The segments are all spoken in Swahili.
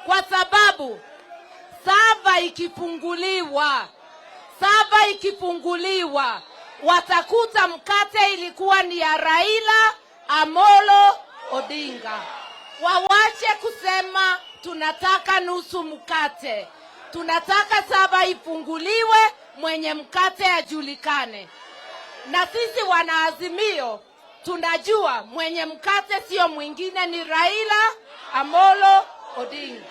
Kwa sababu server ikifunguliwa, watakuta mkate ilikuwa ni ya Raila Amolo Odinga. Wawache kusema tunataka nusu mkate, tunataka server ifunguliwe, mwenye mkate ajulikane. Na sisi wanaazimio tunajua mwenye mkate sio mwingine, ni Raila Amolo Odinga.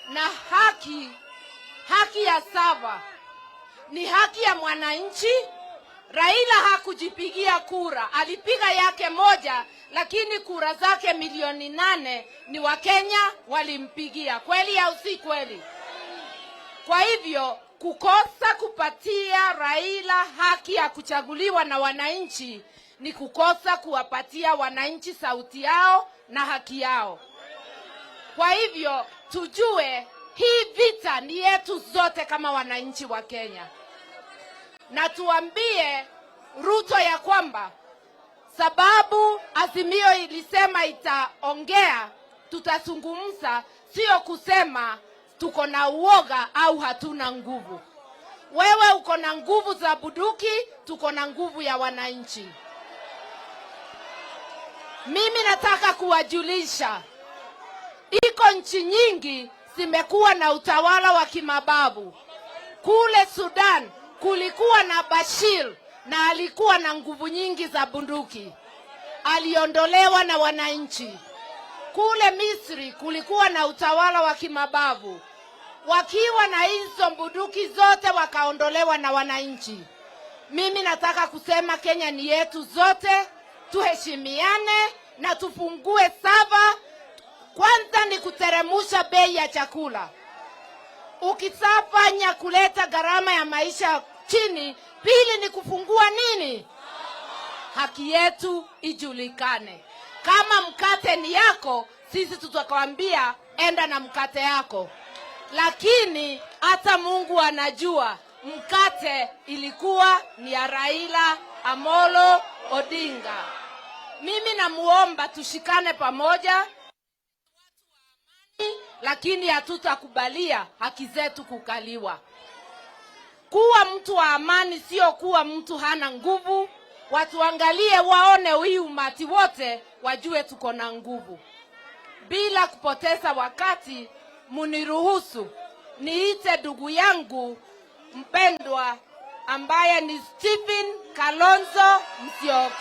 Na haki ya server ni haki ya mwananchi. Raila hakujipigia kura, alipiga yake moja, lakini kura zake milioni 8 ni Wakenya walimpigia. Kweli au si kweli? Kwa hivyo kukosa kupatia Raila haki ya kuchaguliwa na wananchi ni kukosa kuwapatia wananchi sauti yao na haki yao. Kwa hivyo tujue hii vita ni yetu zote kama wananchi wa Kenya, na tuambie Ruto ya kwamba sababu Azimio ilisema itaongea, tutazungumza, sio kusema tuko na uoga au hatuna nguvu. Wewe uko na nguvu za bunduki, tuko na nguvu ya wananchi. Mimi nataka kuwajulisha, iko nchi nyingi zimekuwa na utawala wa kimabavu. Kule Sudan kulikuwa na Bashir na alikuwa na nguvu nyingi za bunduki, aliondolewa na wananchi. Kule Misri kulikuwa na utawala wa kimabavu, wakiwa na hizo bunduki zote wakaondolewa na wananchi. Mimi nataka kusema Kenya ni yetu zote, tuheshimiane na tufungue server. Kwanza ni kuteremusha bei ya chakula. Ukisafanya kuleta gharama ya maisha chini, pili ni kufungua nini? Haki yetu ijulikane. Kama mkate ni yako, sisi tutakwambia enda na mkate yako, lakini hata Mungu anajua mkate ilikuwa ni ya Raila Amolo Odinga. Mimi namuomba tushikane pamoja, lakini hatutakubalia haki zetu kukaliwa. Kuwa mtu wa amani sio kuwa mtu hana nguvu. Watuangalie waone hii umati wote, wajue tuko na nguvu. Bila kupoteza wakati, muniruhusu niite ndugu yangu mpendwa ambaye ni Stephen Kalonzo Musyoka.